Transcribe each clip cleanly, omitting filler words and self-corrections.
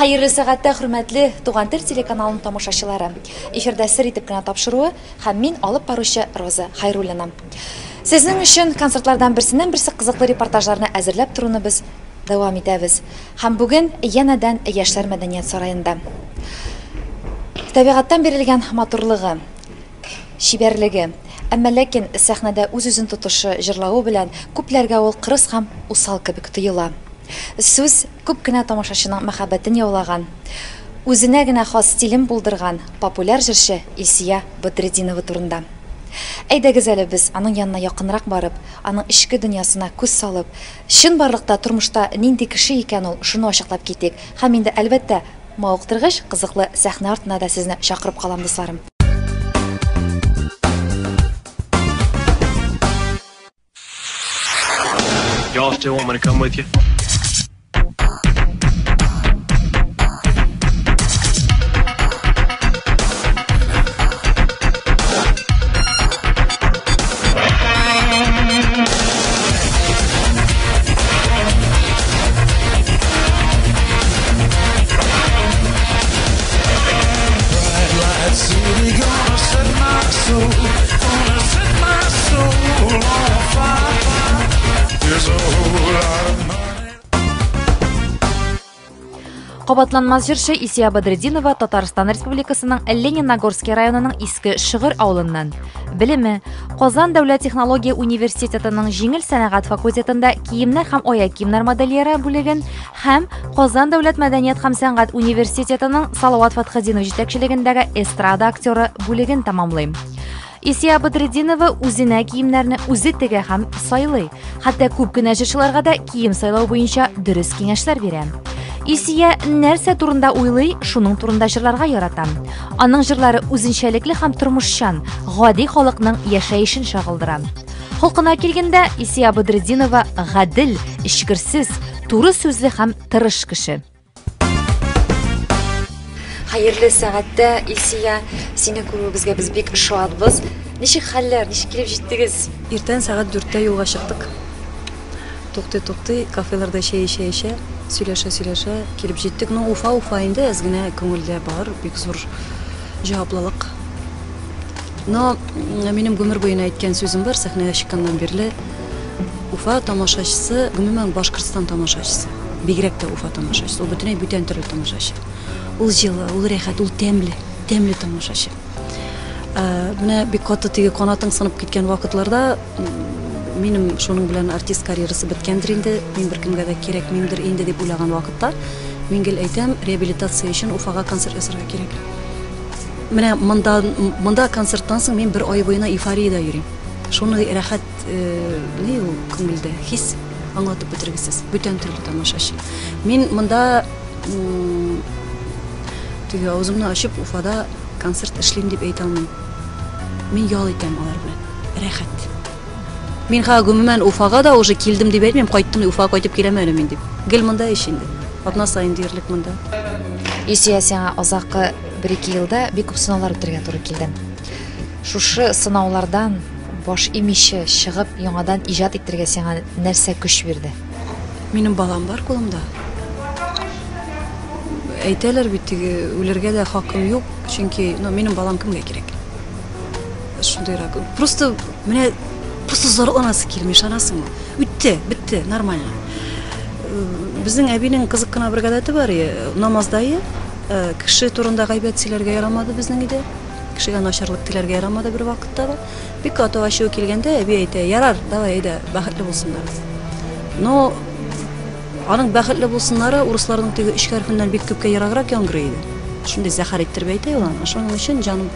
Хәерле сәгатьтә, хөрмәтле Туган тел телеканалының тамашачылары. Эфирда сер итеп кенә тапшыруы һәм мин алып баручы Роза Хайруллина. Сезнең өчен концертлардан берсеннән-берсе кызыклы репортажларны әзерләп торуны без дәвам итәбез. Һәм бүген янәдән Яшьләр мәдәният сараенда. Табигатьтән бирелгән матурлыгы, чибәрлеге, әмма ләкин сәхнәдә үз-үзен тотышы, җырлавы белән күпләргә ул кырыс һәм усал кебек тоела. Сүз күп кенә тамашачының мәхәббәтен яулаган, үзенә генә хас стилен булдырган популяр җырчы Илсөя Бәдретдинова турында. Әйдәгез әле без аның янына якынрак барып, аның эчке дөньясына күз салып, чынбарлыкта тормышта нинди кеше икән ул, шуны ачыклап китик. Һәм инде, әлбәттә, мавыктыргыч, кызыклы сәхнә артына да сезне чакырып калам, дусларым. Y'all still want me to come with you? Кабатланмас җырчы Исия Бадретдинова Татарстан Республикасының Лениногорский районының Иске Шыгыр авылыннан. Белеме Казан дәүләт технология университетының җиңел сәнәгать факультетында киемнәр һәм аяк киемнәр модельеры бүлеген һәм Казан дәүләт мәдәният һәм сәнгать университетының Салават Фатхетдинов җитәкчелегендәге эстрада актеры бүлеген тәмамлый. Исия Бадретдинова үзенә киемнәрне үзе тегә һәм сайлый. Хәтта күп кенә җырчыларга да кием сайлау буенча дөрес киңәшләр бирә. Исия нәрсә турында уйлый, шуның турында җырларга ярата. Аның җырлары үзенчәлекле һәм тормышчан, гади халыкның яшәешен чагылдыра. Холкына килгәндә, Исия Бадретдинова гадел, эчкерсез, туры сүзле һәм тырыш кеше. Хәерле сәгатьтә, Илсия, сине күрүебезгә без бик шатбыз. Ничек хәлләр, ничек килеп җиттегез? Иртән сәгать дүрттә юлга чыктык. Туктый-туктый, кафеларда чәй эчә-эчә, сөйләшә-сөйләшә килеп җиттек. Ну, Уфа, Уфа инде, әз генә күңелдә бар, бик зур җаваплылык. Но минем гомер буена әйткән сүзем бар, сәхнәгә чыкканнан бирле, Уфа тамашачысы, гомумән, Башкортстан тамашачысы, бигрәк тә Уфа тамашачысы, ул бөтенләй бүтән төрле тамашачы. Ул җылы, ул рәхәт, ул тәмле, тәмле тамашачы. Ә, менә бик каты теге канатың сынып киткән вакытларда минем шуның белән артист карьерасы беткәндер инде, мин беркемгә дә кирәкмимдер инде дип уйлаган вакытта, мин гел әйтәм, реабилитация өчен Уфага концерт ясарга кирәк. Менә монда, монда концерттан соң мин бер ай буена эйфориядә йөрим. Шуны рәхәт Ни ул күңелдә хис аңлатып бетергесез. Бүтән төрле тамашачы. Мин монда теге авызымны ачып Уфада концерт эшлим дип әйтә алмыйм. Мин ял итәм алар белән. Рәхәт. Мин ха гомумән Уфага да уже килдем дип әйтмим, кайттым, Уфага кайтып киләм әле мин дип. Гел монда ич инде. Атна саен диярлек монда. Илсөя, сиңа азаккы бер-ике елда бик күп сынаулар үтәргә туры килде. Шушы сынаулардан баш имичә чыгып, яңадан иҗат итәргә сиңа нәрсә көч бирде? Минем балам бар кулымда. Әйтәләр бит теге, үлергә дә хакым юк, чөнки, ну, минем балам кемгә кирәк? Шундыйрак. Просто менә просто зарланасы килми, ышанасыңмы? Үтте, бетте, нормально. Безнең әбинең кызык кына бер гадәте бар, намазда, кеше турында гайбәт сөйләргә ярамады безнең өйдә. Кешегә начарлык теләргә ярамады бер вакытта да. Бик каты ачуы килгәндә әби әйтә, ярар, давай, әйдә, бәхетле булсыннар. Но аның бәхетле булсыннары урысларның теге өч хәрефеннән бик күпкә ераграк яңгырый иде. Шундый зәһәр иттереп әйтә ул аны. Шуның өчен җаным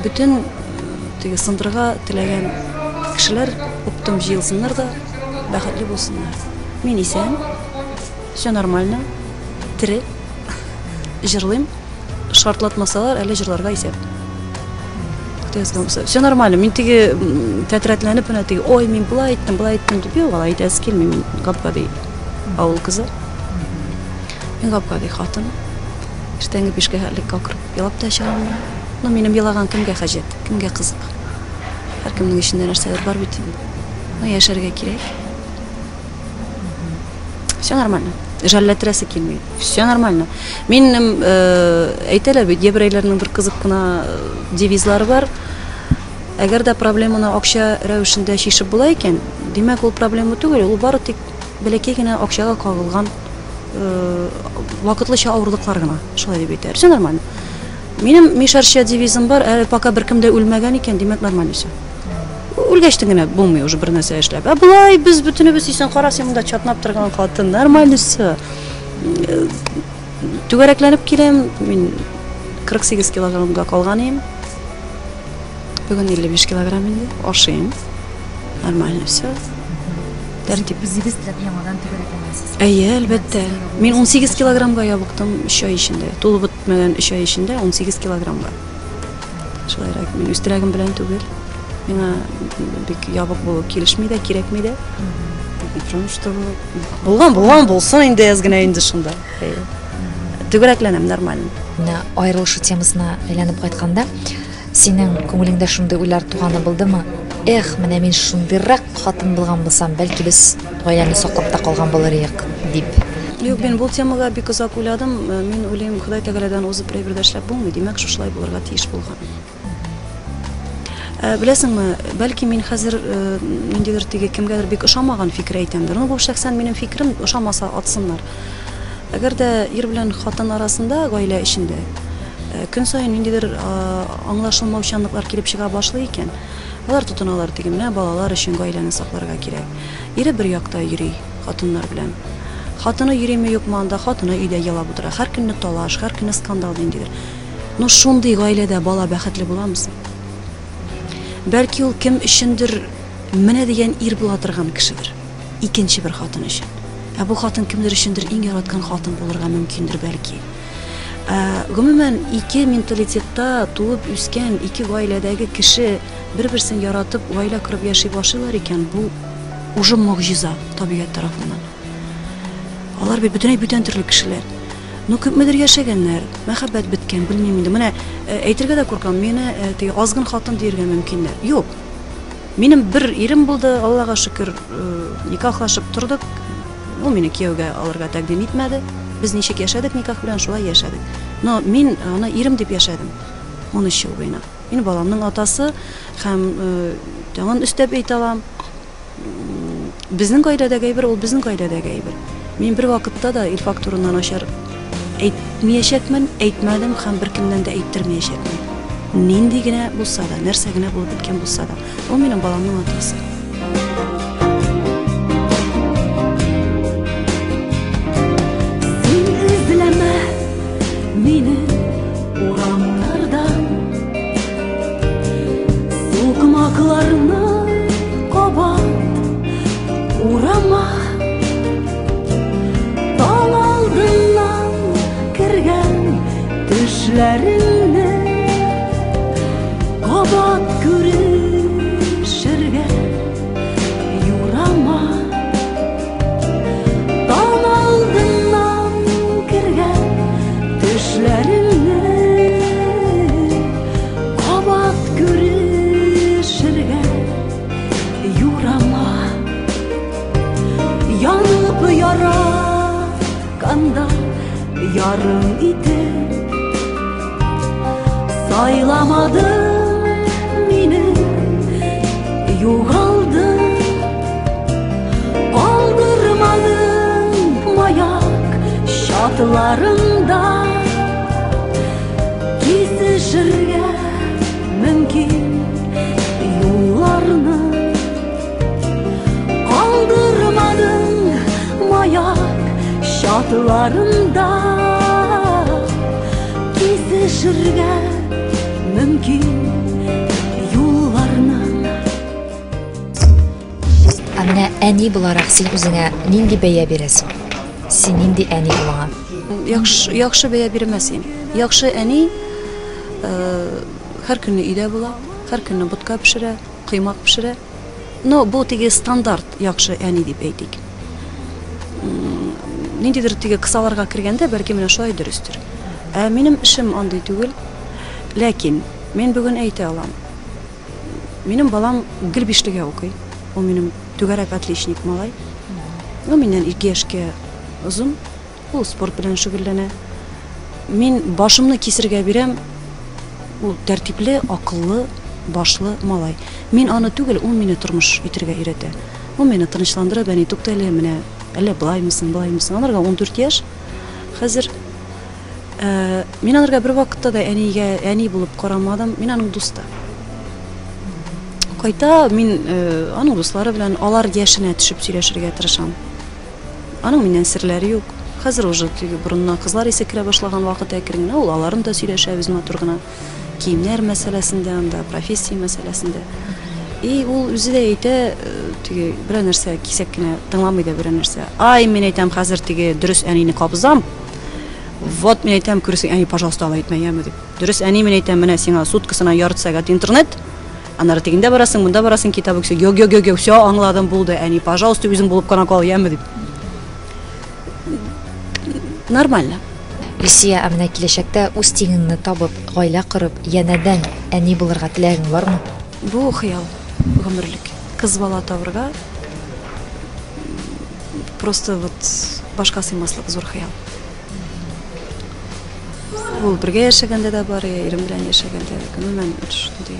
бөтен теге сындырырга теләгән кешеләр оптом җыелсыннар да бәхетле булсыннар. Мин исән, все нормально, тере, җырлыйм. Шартлатмасалар, әле җырларга исәп. Көтә язган булса. Все нормально. Мин теге тәтрәтләнеп менә теге, ой, мин болай иттем, болай иттем дип, юк, алай әйтәсе килми. Мин гап-гади авыл кызы. Мин гап-гади хатын. Иртәнге бишкә хәтлек акырып елап та чыгам мин. Ну, минем елаган кемгә хаҗәт, кемгә кызык? Һәркемнең эчендә нәрсәдер бар бит инде. Ну, яшәргә кирәк. Все нормально. Жәлләтерәсе килми. Все нормально. Минем әйтәләр бит, еврейләрнең бер кызык кына девизлары бар. Әгәр дә проблеманы акча рәвешендә чишеп була икән, димәк, ул проблема түгел, ул бары тик бәләкәй генә акчага кагылган вакытлыча авырлыклар гына, шулай дип әйтәләр. Все нормально. Минем мишәрчә девизым бар, әле пока беркем дә үлмәгән икән, димәк, нормально все. Үлгәчтен генә булмый уже бер нәрсә эшләп. Ә болай без бөтенебез исән, кара син монда чатнап торган хатын, нормально все. Түгәрәкләнеп киләм, мин 48 килограммга калган идем. Бүген 55 килограмм инде, ашыйм. Нормально все. Тәртип. Үзегез теләп яңадан түгәрәкләнәсез. Әйе, әлбәттә. Мин 18 килограммга ябыктым 3 ай эчендә. Тулып бетмәгән 3 ай эчендә 18 килограммга. Шулайрак мин үз теләгем белән түгел. Миңа бик ябык булу килешми дә, кирәкми дә. Потому что булган, булган булсын инде әз генә инде шунда. Әйе. Түгәрәкләнәм нормально. Менә аерылышу темасына әйләнеп кайтканда, синең күңелеңдә шундый уйлар туганы булдымы? Эх, менә мин шундыйрак хатын булган булсам, бәлки без гаиләне саклап та калган булыр идек, дип. Юк, мин бу темага бик озак уйладым. Мин уйлыйм, Ходай Тәгаләдән узып бер әйбер дә эшләп булмый. Димәк, шушылай булырга тиеш булган. Беләсеңме, бәлки мин хәзер ниндидер теге кемгәдер бик ошамаган фикер әйтәмдер. Ну, бу шәхсән минем фикерем, ошамаса атсыннар. Әгәр дә ир белән хатын арасында, гаилә эчендә көн саен ниндидер аңлашылмаучанлыклар килеп чыга башлый икән, алар тотыналар теге менә балалар өчен гаиләне сакларга кирәк. Ире бер якта йөри хатыннар белән. Хатыны йөриме юкмы анда, хатыны өйдә елап утыра. Һәр көнне талаш, һәр көнне скандал ниндидер. Ну шундый гаиләдә бала бәхетле буламы соң? Бәлки ул кем өчендер менә дигән ир була торган кешедер. Икенче бер хатын өчен. Ә бу хатын кемдер өчендер иң яраткан хатын булырга мөмкиндер бәлки. Ә, гомумән, ике менталитетта туып үскән ике гаиләдәге кеше бер-берсен яратып, гаилә корып яши башлыйлар икән, бу уже могҗиза табигать тарафыннан. Алар бит бөтенләй бүтән төрле кешеләр. Ну, күпмедер яшәгәннәр, мәхәббәт беткән, белмим инде. Менә әйтергә дә куркам, мине теге азгын хатын диергә мөмкиннәр. Юк. Минем бер ирем булды, Аллага шөкер, никахлашып тордык. Ул мине кияүгә алырга тәкъдим итмәде. Без ничек яшәдек никах белән, шулай яшәдек. Но мин аны ирем дип яшәдем 13 ел буена. Мин баламның атасы һәм тагын өстәп әйтә алам, безнең гаиләдәге әйбер ул безнең гаиләдәге әйбер. Мин бер вакытта да Илфак турында начар әйтмиячәкмен, әйтмәдем һәм беркемнән дә әйттермәячәкмен. Нинди генә булса да, нәрсә генә булып беткән булса да, ул минем баламның атасы. Син эзләмә мине урамнардан, Сукмакларны кабат урама. Таң алдыннан кергән төшләреңне кабат күрешергә юрама. Таң алдыннан кергән төшләреңне кабат күрешергә юрама. Янып яратканда ярым итеп сайламадың мине, югалдың, калдырмадың маяк чатларында кисешергә мөмкин юлларны. Калдырмадың маяк чатларында кисешергә мөмкин юлларны. Ә менә әни буларак син үзеңә нинди бәя бирәсең? Син нинди әни улыңа? Яхшы, яхшы бәя бирмәс идем. Яхшы әни һәр көнне өйдә була, һәр көнне ботка пешерә, коймак пешерә. Но бу теге стандарт яхшы әни дип әйтик. Ниндидер теге кысаларга кергәндә, бәлки менә шулай дөрестер. Ә минем эшем андый түгел. Ләкин мин бүген әйтә алам. Минем балам гел бишлегә укый. Ул минем түгәрәк отличник малай. Ул миннән 2 яшькә озын. Ул спорт белән шөгыльләнә. Мин башымны кисергә бирәм, ул тәртипле, акыллы, башлы малай. Мин аны түгел, ул мине тормыш итергә өйрәтә. Ул мине тынычландырып, әни, тукта әле, менә әллә болаймы соң, болаймы соң. Анарга 14 яшь. Хәзер э, мин анарга бер вакытта да әнигә әни булып карамадым. Мин аның дусты. Кайта, мин э, аның дуслары белән алар яшенә төшеп сөйләшергә тырышам. Аның миннән серләре юк. Хәзер уже теге борынына кызлар исе керә башлаган вакыт әкрен генә, ул аларын да сөйләшәбез матур гына. Киемнәр мәсьәләсендә анда, профессия мәсьәләсендә. И ул үзе дә әйтә, э, теге берәр нәрсә кисәк кенә тыңламый да берәр нәрсә. Ай, мин әйтәм, хәзер теге дөрес әнине кабызам. Вот мин әйтәм, күрәсең, әни, пожалуйста, алай итмә, яме дип. Дөрес әни, мин әйтәм, менә сиңа суткасына ярты сәгать интернет. Аннары тегендә барасың, монда барасың, китап укыйсың. Юк, юк, юк, юк, все, аңладым, булды, әни, пожалуйста, үзең булып кына кал, яме дип. Нормально. Илсөя, ә менә киләчәктә үз тиңеңне табып, гаилә корып, янәдән әни булырга теләгең бармы? Бу хыял, гомерлек. Кыз бала табырга просто вот башка сыймаслык зур хыял. Ул бергә яшәгәндә дә бар, ирем белән яшәгәндә, гомумән шундый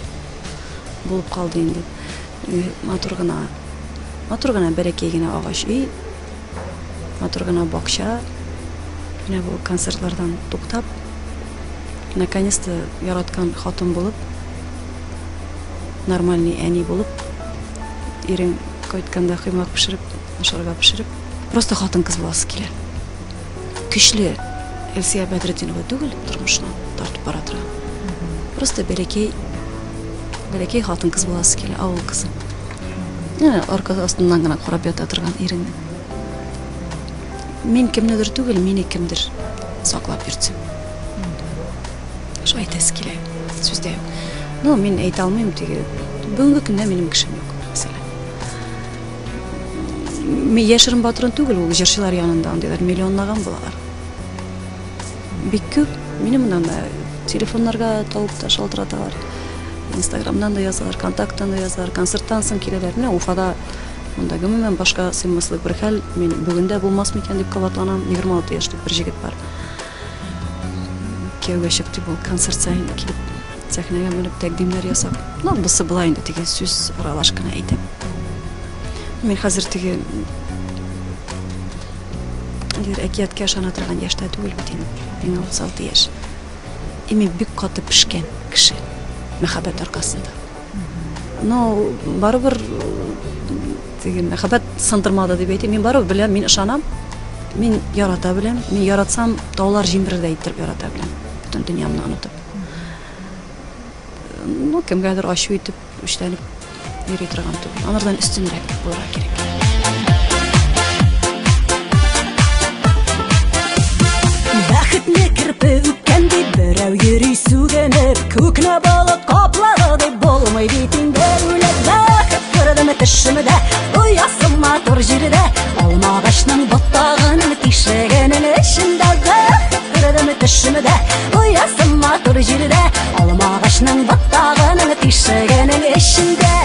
булып калды инде. Матур гына, матур гына бәләкәй генә агач өй, матур гына бакча. Менә бу концертлардан туктап, наконец-то яраткан хатын булып, нормальный әни булып, ирең кайтканда коймак пешереп, ашарга пешереп, просто хатын-кыз буласы килә. Көчле Эльсия Бәдретдинова түгел, тормышны тартып бара торган. Просто бәләкәй бәләкәй хатын-кыз буласы килә, авыл кызы. Менә арка астыннан гына карап ята торган иреңне. Мин кемнедер түгел, мине кемдер саклап йөртсен. Шулай әйтәсе килә, сүз дә юк. Ну, мин әйтә алмыйм, теге бүгенге көндә минем кешем юк, мәсәлән. Яшерен батырын түгел, ул җырчылар янында андыйлар миллионлаган булалар. Бик күп. Мине моннан да телефоннарга табып та шалтыраталар. Инстаграмнан да язалар, контакттан да язалар, концерттан соң киләләр. Менә Уфада монда гомумән башка сыймаслык бер хәл. Мин бүген дә булмас микән дип кабатланам. 26 яшьлек бер җегет бар. Кияүгә чык дип ул концерт саен килеп сәхнәгә менеп тәкъдимнәр ясап. Ну, бусы болай инде теге сүз аралаш кына әйтәм. Мин хәзер теге Дир әкияткә ышана торган яшьтә түгел бит инде. Миңа 36 яшь. И мин бик каты пешкән кеше мәхәббәт аркасында. Но барыбер теге мәхәббәт сындырмады дип әйтим. Мин барыбер беләм, мин ышанам. Мин ярата беләм. Мин яратсам, таулар җимерердәй иттереп ярата беләм. Бөтен дөньямны онытып. Ну, кемгәдер ачу итеп, үчләнеп йөри торган түгел. Анардан өстенрәк булырга кирәк. Бәхетне керпе үпкән дип берәү йөри сүгенеп, күкне болыт каплады дип булмый бит инде үлеп. Бәхет күрдем төшемдә, оясы матур җирдә, алмагачның ботагының тишегенең эчендә. Бәхет күрдем төшемдә, оясы матур җирдә, алмагачның ботагының тишегенең эчендә.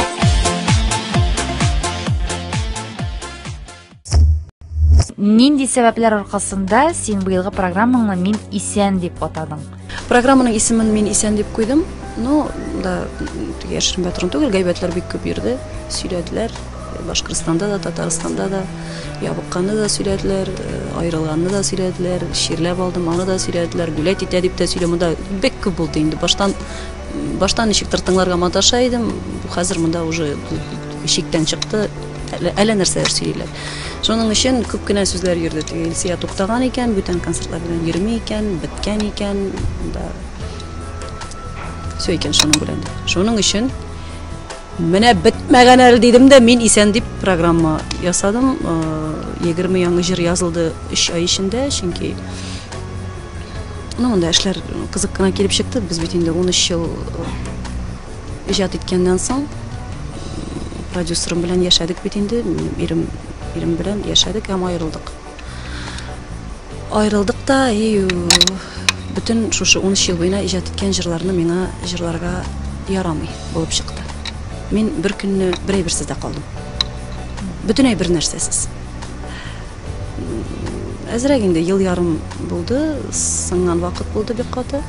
Нинди сәбәпләр аркасында син быелгы программаңны Мин исән дип атадың? Программаның исемен Мин исән дип куйдым. Ну, да, теге яшерен батырын түгел, гайбәтләр бик күп йөрде, сөйләделәр. Башкортстанда да, Татарстанда да ябыкканны да сөйләделәр, аерылганны да сөйләделәр, чирләп алдым, аны да сөйләделәр, гулять итә дип тә сөйләм. Монда бик күп булды инде. Баштан баштан ничектер тыңларга маташа идем, хәзер монда уже чиктән чыкты. Әллә нәрсәләр сөйлиләр. Шуның өчен күп кенә сүзләр йөрде. Теге Илсөя туктаган икән, бүтән концертлар белән йөрми икән, беткән икән, да. Все икән шуның белән. Шуның өчен менә бетмәгән әле дидем дә, мин исән дип программа ясадым. 20 яңа җыр язылды 3 ай эчендә, чөнки ну, монда эшләр кызык кына килеп чыкты. Без бит инде 13 ел иҗат иткәннән соң продюсерым белән яшәдек бит инде, ирем, ирем белән яшәдек һәм аерылдык. Аерылдык та, и бөтен шушы 13 ел буена иҗат иткән җырларны миңа җырларга ярамый булып чыкты. Мин бер көнне бер әйберсез дә калдым. Бөтенләй бер нәрсәсез. Әзрәк инде ел ярым булды, сынган вакыт булды бик каты.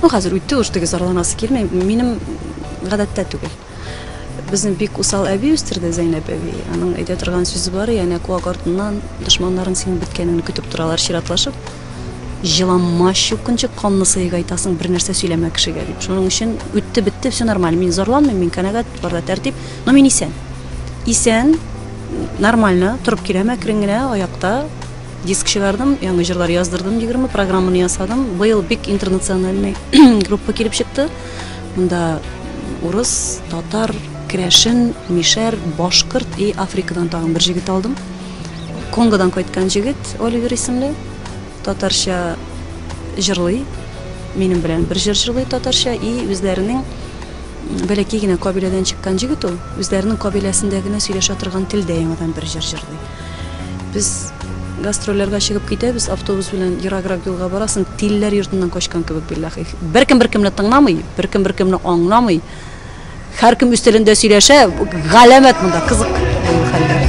Ну, хәзер үтте уж, теге зарланасы килми. Минем гадәттә түгел. Безне бик усал әби үстерде, Зәйнәп әби. Аның әйтә торган сүзе бар, янә куак артыннан дошманнарың синең беткәнеңне көтеп торалар чиратлашып. Җыланма чукынчык, канны сыек айтасың, бер нәрсә сөйләмә кешегә дип. Шуның өчен үтте, бетте, все нормально. Мин зарланмыйм, мин канәгать, бар да тәртип. Но мин исән. Исән, нормально, торып киләм әкрен генә, аякта. Диск чыгардым, яңа җырлар яздырдым, 20 программаны ясадым. Быел бик интернациональный группа килеп чыкты. Монда урыс, татар, керәшен, мишәр, башкорт и Африкадан тагын бер җегет алдым. Конгодан кайткан җегет, Оливер исемле, татарча җырлый, минем белән бер җыр җырлый татарча и үзләренең бәләкәй генә кабиләдән чыккан җегет ул, үзләренең кабиләсендә генә сөйләшә торган телдә яңадан бер җыр җырлый. Без гастрольләргә чыгып китәбез, автобус белән ераграк юлга барасың, тилләр йортыннан качкан кебек, билләһи. Беркем беркемне тыңламый, беркем беркемне аңламый. Һәркем үз телендә сөйләшә, галәмәт монда, кызык бу хәлләр.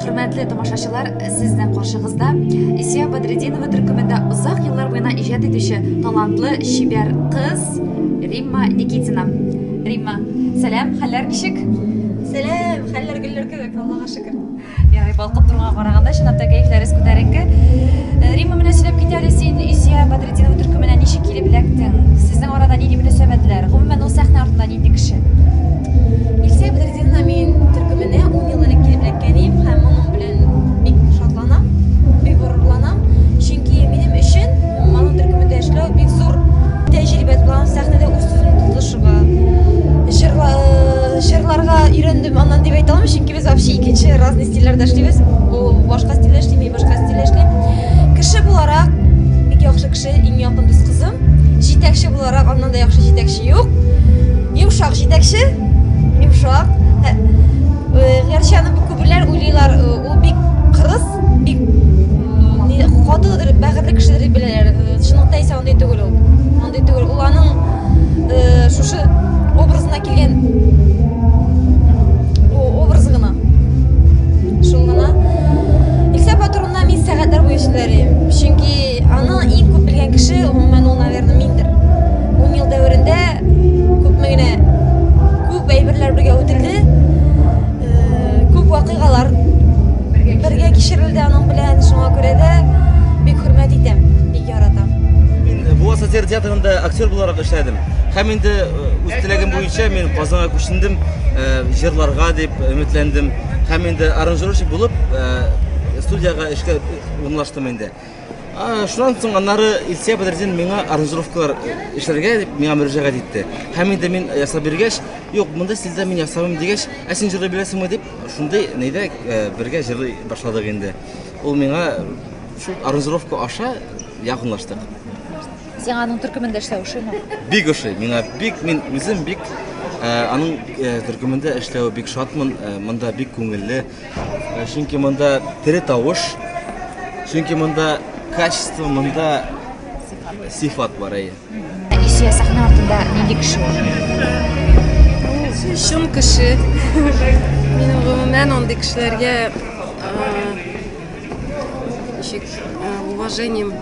Хөрмәтле тамашачылар, сезнең каршыгызда Исия Бадретдинова төркемендә озак еллар буена иҗат итүче талантлы чибәр кыз Римма Никитина. Римма, сәлам, хәлләр ничек? Сәлам, хәлләр гөлләр кебек, Аллага шөкер. Ярый, балкып торуга караганда, чынлап та кәефләрегез күтәренке. Римма, менә сөйләп кит әле, син Илсөя Бәдретдинова төркеменә ничек килеп эләктең? Сезнең арада нинди мөнәсәбәтләр? Гомумән, ул сәхнә артында нинди кеше? Илсөя Бәдретдинова мин төркеменә 10 ел элек килеп эләккән идем һәм моның белән бик шатланам, бик горурланам. Чөнки минем өчен аның төркемендә эшләү бик зур тәҗрибә туплау, сәхнәдә үз сүзеңне тотышырга, җырларга өйрәндем аннан дип әйтә алмыйм, чөнки без вообще икенче разный стильләрдә эшлибез. Ул башка стильдә эшли, мин башка стильдә эшлим. Кеше буларак бик яхшы кеше, иң якын дус кызым. Җитәкче буларак аннан да яхшы җитәкче юк. Йомшак җитәкче, йомшак. Гәрчә аны күпләр уйлыйлар, ул бик кырыс, бик катыдыр, бәгырьле кешедер дип беләләр. Чынлыкта исә андый түгел ул. Андый түгел. Ул аның шушы образына килгән образы гына. Шул гына. Илсә апа турында мин сәгатьләр буе сөйләр идем. Чөнки аны иң күп белгән кеше, гомумән, ул, наверное, миндер. 10 ел дәверендә күпме генә күп әйберләр бергә үтелде. Күп вакыйгалар бергә кичерелде аның белән. Шуңа күрә дә бик хөрмәт итәм, бик яратам. Мин Буа сатира театрында актер буларак эшләдем. Һәм инде үз теләгем буенча мин Казанга күчендем, җырларга дип өметләндем. Һәм инде аранжировщик булып студиягә эшкә урнаштым инде. Шуннан соң аннары Илсөя Бәдретдин миңа аранжировкалар эшләргә дип миңа мөрәҗәгать итте. Һәм инде мин ясап биргәч, юк, монда стильдә мин ясамыйм дигәч, ә син җырлый беләсеңме дип, шундый нидә бергә җырлый башладык инде. Ул миңа шул аранжировка аша якынлаштык. Сиңа аның төркемендә эшләү ошыймы? Бик ошый. Миңа бик, мин үзем бик аның төркемендә эшләү бик шатмын. Монда бик күңелле. Чөнки монда тере тавыш, чөнки монда качество, монда сифат бар, әйе. Илсөя сәхнә артында нинди кеше ул? Чын кеше. Минем гомумән андый кешеләргә ничек уважением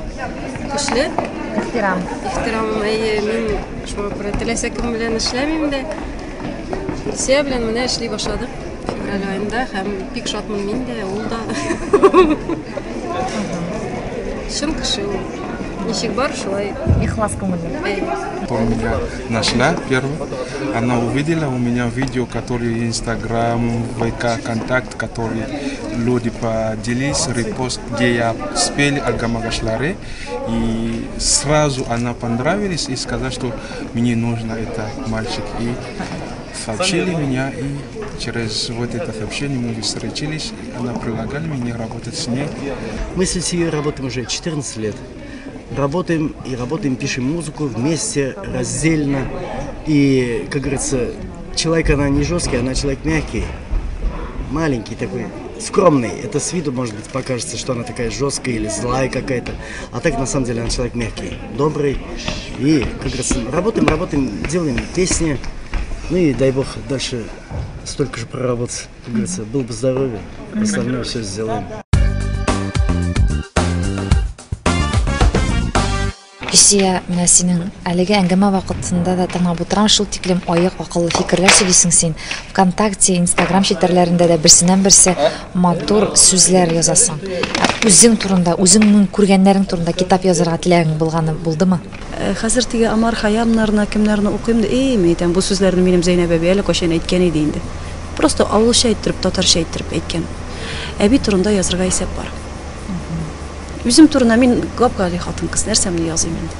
көчле. Ихтирам. Ихтирамым, әйе, мин шуңа күрә теләсә кем белән эшләмим дә. Илсөя белән менә эшли башладык февраль аенда һәм бик шатмын мин дә, ул да. Чын кеше ул. Ничек бар, шулай. Ихлас күңелле. Которая меня нашла первым. Она увидела у меня видео, которые Инстаграм, ВК, Контакт, которые люди поделились, репост, где я спел Аргамак ашлары. И сразу она понравилась и сказала, что мне нужно это мальчик. И сообщили меня, и через вот это сообщение мы встретились, и она предлагала мне работать с ней. Мы с Ильсией работаем уже 14 лет. Работаем и работаем, пишем музыку вместе, раздельно. И, как говорится, Человек она не жесткий, она человек мягкий, маленький такой, скромный. Это с виду, может быть, покажется, что она такая жесткая или злая какая-то. А так, на самом деле, она человек мягкий, добрый. И, как говорится, работаем, работаем, делаем песни. Ну и дай бог дальше столько же проработать. Как говорится, было бы здоровье, остальное все сделаем. Илсөя, менә синең әлеге әңгәмә вакытында да тыңлап утырам, шул тиклем аек, акыллы фикерләр сөйлисең син. ВКонтакте, Инстаграм челтәрләрендә дә берсеннән-берсе матур сүзләр язасың. Ә үзең турында, үзеңнең күргәннәрең турында китап язарга теләгең булганы булдымы? Хәзер теге Омар Хәйямнарны, кемнәрне укыйм да, эй, мин әйтәм, бу сүзләрне минем Зәйнәб әби әле кайчан әйткән иде инде. Просто авылча иттереп, татарча иттереп әйткән. Әби турында язырга исәп бар. Үзем турында мин гап-гади хатын-кыз, нәрсәмне языйм инде?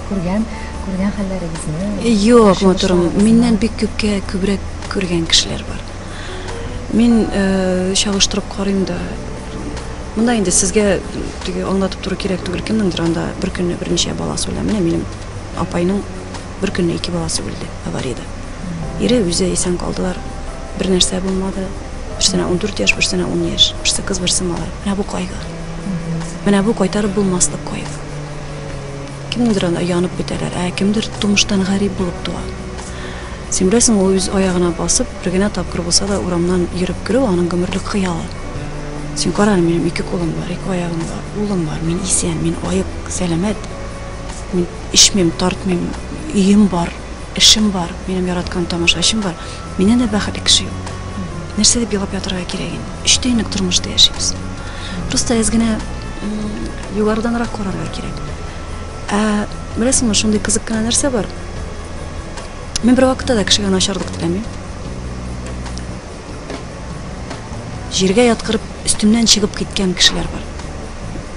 Күргән, күргән хәлләрегезне. Юк, матурым, миннән бик күпкә күбрәк күргән кешеләр бар. Мин чагыштырып карыйм да. Монда инде сезгә теге аңлатып тору кирәк түгел, кемнеңдер анда бер көнне берничә баласы үлә. Менә минем апайның бер көнне ике баласы үлде авариядә. Ире үзе исән калдылар. Бер нәрсә булмады. Берсенә 14 яшь, берсенә 10 яшь. Берсе кыз, берсе малай. Менә бу кайгы. Менә бу кайтарып булмаслык кайгы. Кемнеңдер анда янып бетәләр, ә кемдер тумыштан гарип булып туа. Син беләсең, ул үз аягына басып, бер генә тапкыр булса да урамнан йөреп керү аның гомерлек хыялы. Син кара әле, минем ике кулым бар, ике аягым бар, улым бар, мин исән, мин аек, сәламәт. Мин эчмим, тартмыйм, өем бар, эшем бар, минем яраткан тамашачым бар. Миннән дә бәхетле кеше юк. Нәрсә дип елап ятырга кирәк инде? Өч тиенлек тормышта яшибез. Просто әз генә югарыданрак карарга кирәк. Ә беләсеңме, шундый кызык кына нәрсә бар. Мин бер вакытта да кешегә начарлык теләмим. Җиргә яткырып, өстемнән чыгып киткән кешеләр бар.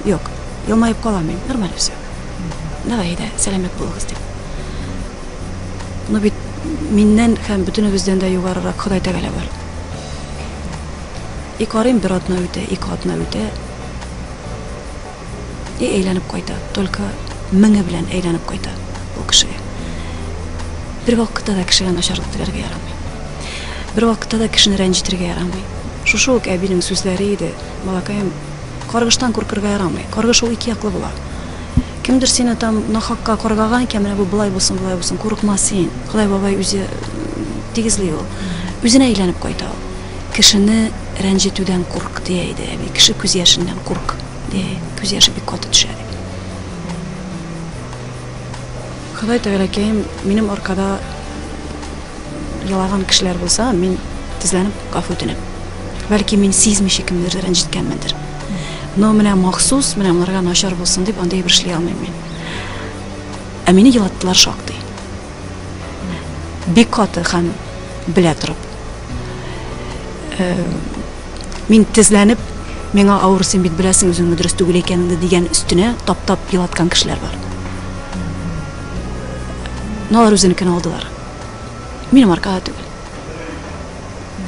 Юк, елмаеп калам мин, нормально все. Давай, әйдә, сәламәт булыгыз дип. Но бит миннән һәм бөтенебездән дә югарырак Ходай Тәгалә бар. И карыйм, бер атна үтә, ике атна үтә. И әйләнеп кайта, только меңе белән әйләнеп кайта ул кешегә. Бер вакытта да кешегә начарлык теләргә ярамый. Бер вакытта да кешене рәнҗетергә ярамый. Шушы ук әбинең сүзләре иде, балакаем, каргыштан куркырга ярамый. Каргыш ул ике яклы була. Кемдер сине там нахакка каргаган икән, менә бу болай булсын, болай булсын, курыкма син. Ходай бабай үзе тигезли ул. Үзенә әйләнеп кайта ул. Кешене рәнҗетүдән курк, дия иде әби. Кеше күз яшеннән курк, дия. Күз яше бик каты төшә, дип. Ходай Тәгаләкәем, минем аркада елаган кешеләр булса, мин тезләнеп гафу үтенәм. Бәлки мин сизмичә кемнедер рәнҗеткәнмендер. Но менә махсус, менә моңарга начар булсын дип андый әйбер эшли алмыйм мин. Ә мине елаттылар шактый. Бик каты һәм белә торып. Мин тезләнеп, миңа авыр, син бит беләсең үзеңне дөрес түгел икәнеңне дигән өстенә таптап елаткан кешеләр бар. Но алар үзенекен алдылар. Минем аркада түгел.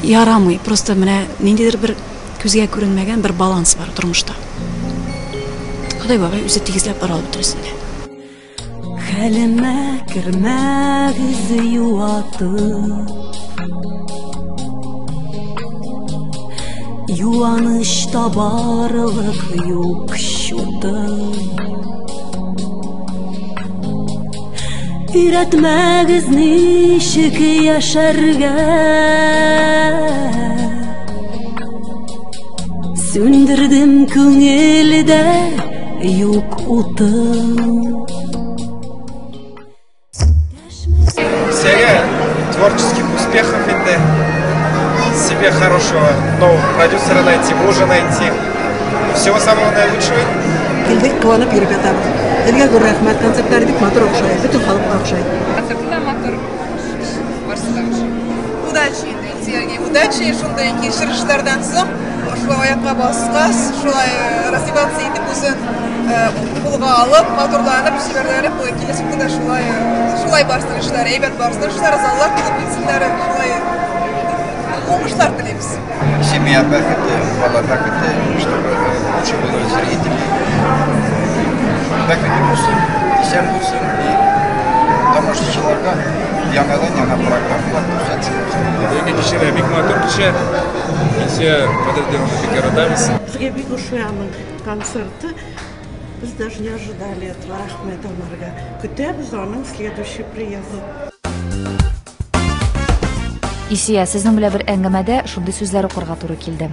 Ярамый, просто менә ниндидер бер күзгә күренмәгән бер баланс бар тормышта. Ходай бабай үзе тигезләп бара ул бөтенесен дә. Хәлемә кермәгез юатып, юаныч табарлык юк чутым. Өйрәтмәгез ничек яшәргә, сүндердем күңелдә юк утым. Всех творческих успехов инде, себе хорошего нового продюсера найти, мужа найти. Всего самого наилучшего. Килдек, куанып йөреп ятабыз. Сезгә зур рәхмәт, концертлар бик матур охшай, бөтен халыкка охшай. Концерты да матур, барысы да охшай. Удачи инде, Сергей, удачи, шундый кичерешләрдән соң, шулай аякка баскач, шулай развиваться итеп үзен кулга алып, матурланып, чибәрләнеп, киләчәктә дә шулай барсын эшләр, әйбәт барсын эшләр, заллар тулып китсеннәр, шулай уңышлар телибез. Семья бәхете, бала бәхете, чтобы лучше было зрителей. Бәхете булсын, исән булсын, и тамашачы Тамашачыларга яңадан-яңа программалар күрсәтсен. Бәйге кичәләр бик матур кичә. Илсөя Бәдретдинованы бик яратабыз. Безгә бик ошый аның концерты. Без даже не ожидали этого. Рәхмәт аларга. Көтәбез аның следующий приезды. Илсөя, сезнең белән бер әңгәмәдә шундый сүзләр укырга туры килде.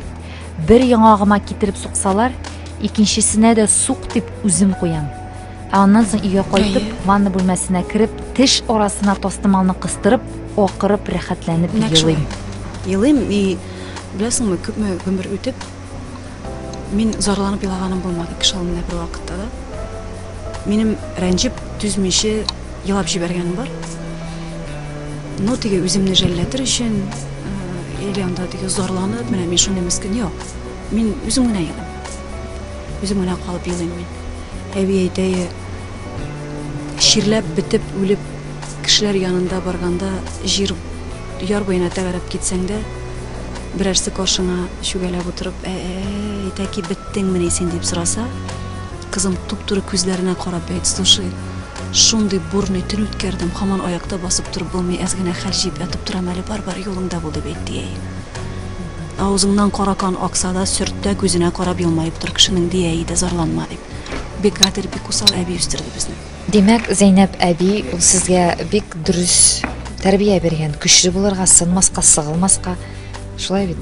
Бер яңагыма китереп суксалар, икенчесенә дә сук дип үзем куям. Ә аннан соң өйгә кайтып, ванна бүлмәсенә кереп, теш арасына тастымалны кыстырып, акырып, рәхәтләнеп елыйм. Елыйм, и беләсеңме, күпме гомер үтеп, мин зарланып елаганым булмады кеше алдында бер вакытта да. Минем рәнҗеп, түзмичә елап җибәргәнем бар. Но теге үземне жәлләтер өчен, или анда теге зарланып, менә мин шундый мескен, юк. Мин үзем генә елыйм. Үзем генә калып елыйм мин. Әби әйтә, чирләп бетеп, үлеп, кешеләр янында барганда җир яр буена тәгәрәп китсәң дә, берәрсе каршыңа чүгәләп утырып, әй, тәки беттеңмени син дип сораса, кызым туп-туры күзләренә карап әйт, слушай, шундый бурный төн үткәрдем, һаман аякта басып торып булмый, әз генә хәл җыеп ятып торам әле, бар, бар, юлыңда бул дип әйт, дия. Авызыңнан кара кан акса да, сөрт тә күзенә карап елмаеп тор кешенең, дия иде, зарланма дип. Бик гадел, бик усал әби үстерде безне. Димәк, Зәйнәб әби ул сезгә бик дөрес тәрбия биргән, көчле булырга, сынмаска, сыгылмаска. Шулай бит?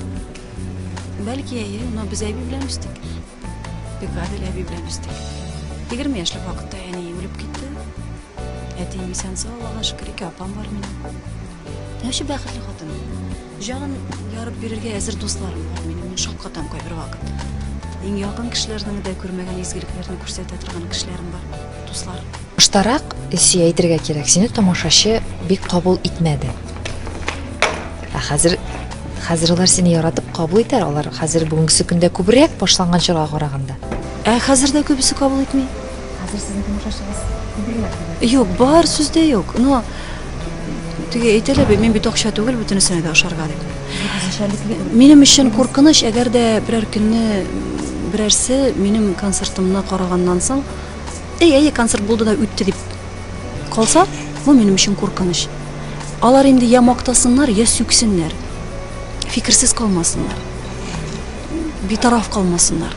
Бәлки, әйе, но без әби белән үстек. Бик гадел әби белән үстек. 20 яшьлек вакытта әни үлеп китте. Әтием исән сау, Аллага шөкер, ике апам бар минем. Вообще бәхетле хатын. Җанын ярып бирергә әзер дусларым бар минем. Мин шаккатам кайбер вакыт. Иң якын кешеләрнең дә күрмәгән изгелекләрне күрсәтә торган кешеләрем бар, дуслар. Баштарак, Илсөя, әйтергә кирәк, сине тамашачы бик кабул итмәде. Ә хәзер, хәзер алар сине яратып кабул итәр, алар хәзер бүгенгесе көндә күбрәк башланган чорга караганда. Ә хәзер дә күбесе кабул итми. Хәзер сезнең тамашачыгыз күбрәк дип. Юк, бар сүз дә юк. Но теге әйтәләр бит, мин бит акча түгел бөтенесенә дә ашарга дип. Минем өчен куркыныч, әгәр дә берәр көнне берәрсе минем концертымны караганнан соң, әй, әй, концерт булды да үтте дип калса, бу минем өчен куркыныч. Алар инде я мактасыннар, я сүксеннәр. Фикерсез калмасыннар. Битараф калмасыннар.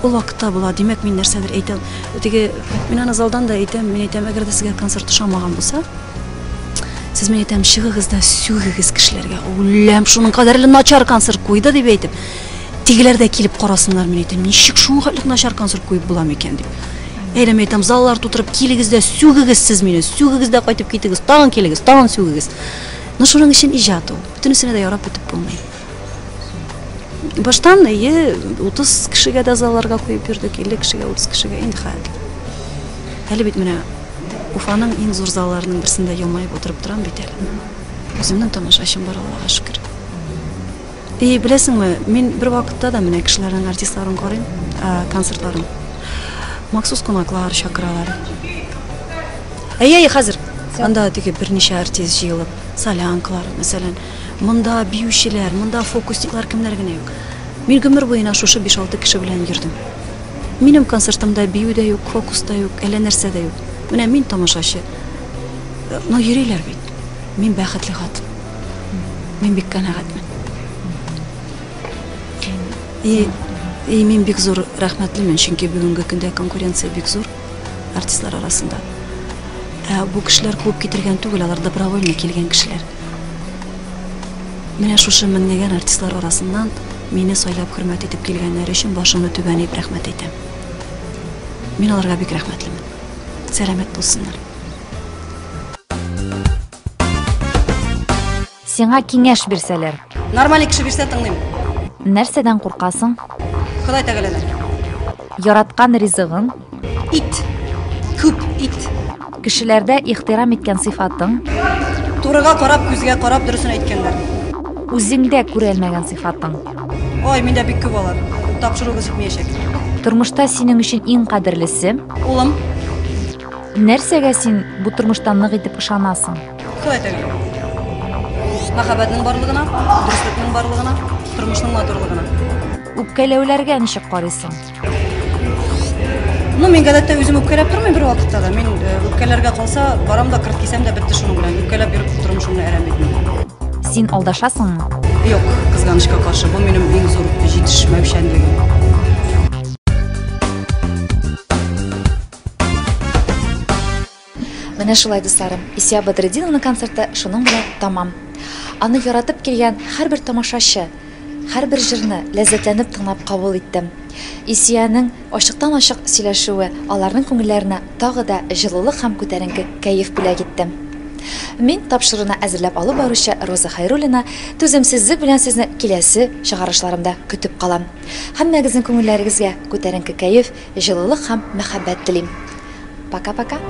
Ул вакытта була, димәк, мин нәрсәдер әйтәм. Теге, мин аны залдан да әйтәм, мин әйтәм, әгәр дә сезгә концерт ошамаган булса, сез мин әйтәм, чыгыгыз да сүгегез кешеләргә. Үләм, шуның кадәрле начар концерт куйды дип әйтеп. Тегеләр дә килеп карасыннар, мин әйтәм, ничек шуның хәтле начар концерт куеп була микән дип. Әйдә, мин әйтәм, заллар тутырып килегез дә сүгегез сез мине, сүгегез дә кайтып китегез, тагын килегез, тагын сүгегез. Но шуның өчен иҗат ул. Бөтенесенә дә ярап бетеп булмый. Баштан, әйе, 30 кешегә дә залларга куеп йөрдек, 50 кешегә, 30 кешегә, инде хәзер. Әле бит менә Уфаның иң зур залларының берсендә елмаеп утырып торам бит әле. Үземнең тамашачым бар, Аллага шөкер. И, беләсеңме, мин бер вакытта да менә кешеләрнең артистларын карыйм, концертларын. Махсус кунаклар чакыралар. Әйе, әйе, хәзер. Анда теге берничә артист җыелып, солянкалар, мәсәлән. Монда биючеләр, монда фокусниклар кемнәр генә юк. Мин гомер буена шушы 5-6 кеше белән йөрдем. Минем концертымда бию дә юк, фокус та юк, әллә нәрсә дә юк. Менә мин тамашачы. Но йөриләр бит. Мин бәхетле хатын. Мин бик канәгатьмен. И, и мин бик зур рәхмәтлемен, чөнки бүгенге көндә конкуренция бик зур артистлар арасында. Ә бу кешеләр куып китергән түгел, алар добровольно килгән кешеләр. Менә шушы меңләгән артистлар арасыннан мине сайлап хөрмәт итеп килгәннәре өчен башымны түбән иеп рәхмәт әйтәм. Мин аларга бик рәхмәтлемен. Сәламәт булсыннар. Сиңа киңәш бирсәләр. Нормальный кеше бирсә тыңлыйм. Нәрсәдән куркасың? Ходай Тәгаләдән. Яраткан ризыгың? Ит. Күп ит. Кешеләрдә ихтирам иткән сыйфатың? Турыга карап, күзгә карап дөресен әйткәннәр. Үзеңдә күрәлмәгән сыйфатың? Ой, миндә бик күп алар. Тапшыругыз җитмәячәк. Тормышта синең өчен иң кадерлесе? Улым. Нәрсәгә син бу тормышта нык итеп ышанасың? Ходай Тәгалә. Мәхәббәтнең барлыгына, дөреслекнең барлыгына, тормышның матурлыгына. Үпкәләүләргә ничек карыйсың? Ну, мин гадәттә үзем үпкәләп тормыйм бер вакытта да. Мин э, үпкәләргә калса, барам да кырт кисәм дә бетте шуның белән. Үпкәләп йөреп тормышымны әрәм итмим. Син алдашасыңмы? Юк, кызганычка каршы, бу минем иң зур җитешмәүчәнлегем. Менә шулай, дусларым, Исия Бәдретдиновның концерты шуның белән тәмам. Аны яратып килгән һәрбер тамашачы, һәрбер җырны ләззәтләнеп тыңлап кабул итте. Исиянең ачыктан-ачык сөйләшүе аларның күңелләренә тагы да җылылык һәм күтәренке кәеф бүләк итте. Мин, тапшыруны әзерләп алып баручы Роза Хәйруллина, түземсезлек белән сезне киләсе чыгарышларымда көтеп калам. Һәммәгезнең күңелләрегезгә күтәренке кәеф, җылылык һәм мәхәббәт телим. Пока-пока!